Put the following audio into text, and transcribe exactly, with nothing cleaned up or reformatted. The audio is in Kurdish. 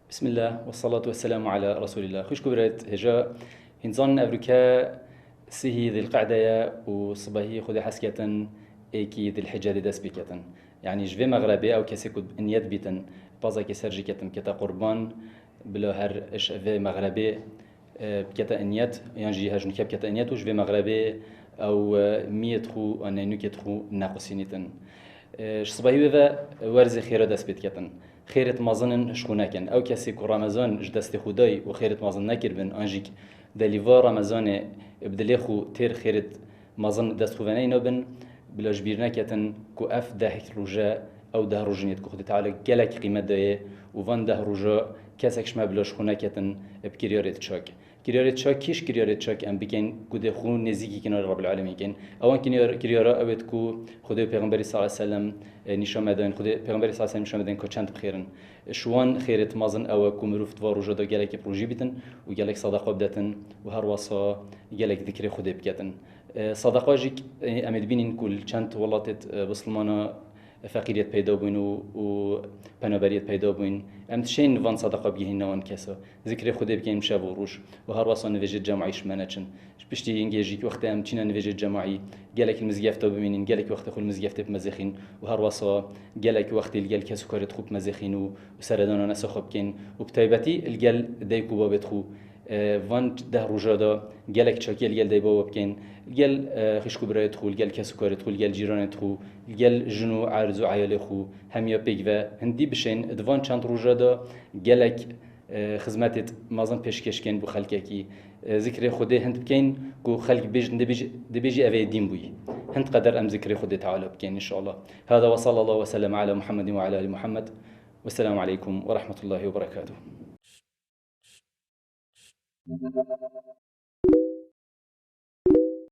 Bismillah, ve salatu ve selamu ala Resulillah. Xwişk û birêt hêja, hîn zanin evroke sihî Zilqe'de ye û sibehî Xwedê hes ketin êkî Zilhicce dê dest pê ketin. Yanî ji vê mexrebê ew kesê ku niyet bîtin, pazakê ser jî ketin, kete qurban, bila her ji vê mexrebê e, bikete inyet, yan jî her ji nûke bikete inyet û ji vê mexrebê ew, e, miyêt xwe, e, neynûkêt xwe nequsînîtin. E, ji sibahî wê ve werzê xêra dest pê diketin. Xêrêt mezin in ji xwe nekin. Ew kesê ku Remezan ji destê xwe dayî û xêrêt mezin nekiribin, an jî delîva Remezanê bi dilê xwe têr xêrêt mezin dest xwe veneyne bin, bila ji bîr neketin ku ev deh roje, ew deh rojinêt ku Xwedê Teala gelek qîmet daye û van deh roja kesek ji me bila ji xwe neketin bi kiryarêt çak. Kiryarêt çak, kîş kiryarêt çak em bikin ku dê xwe nêzîkî kinarê Rabbil Alemîn kin. Ewan kinyar-, kiryara ew êt ku Xwedê û Pêxemberî sallallahu aleyhi ve sellem, e, nîşan me dayin. Xwedê Pêxemberî sallallahu aleyhi ve sellem nîşan me dayin ku çend bi xêr in. Ji wan xêrêt mezin ew e ku mirov di van roja de gelekî bi rojî bîtin û gelek sedeqa bidetin û her wasa gelek zikrê Xwedê biketin. E, sedeqa jî, e, em ê dibînin ku li çend welatêt, e, bisilmana feqîriyet peyda bûn û, û penaberiyet peyda bûn. Em dişên van sedeqa bigihînin wan kesa. Zikrê Xwedê bikin şev û roj û her wasa nivêjê cemaî ji me neçin. Ji piştî hingê jî wextê em çîne nivêjê cemaî, gelek li mizgefta bimînin, gelek wextê xwe li mizgeftê bimezêxîn û her wasa gelek wextê li gel kes û karêt xwe bimezêxîn û, û seredana nesa xwe bikin û bi taybetî li gel dayik û babêt xwe, e, van deh roja de gelek çakiye li gel dayik baba bikin, li gel, e, xişk û birayêt xwe, li gel kes û karêt xwe, li gel cîranêt xwe, li gel jin û erz û eyalê xwe hemiya pêk ve hindî bişên di van çend roja de gelek e, xizmetêt mezin pêşkêş kên bo xelkekî. E, zikrê Xwedê hind bikeyn ku xelk bêjin, dibêj-, dibêjî ev ê dîn bûyî. Hind qeder em zikrê Xwedê Teala bikeyn, înşallah. Hada ve sallallahu ve sellem ala Muhammedin ve ala ali Muhammed. Vesselamu aleykum ve rahmetullahi ve berekatuhu.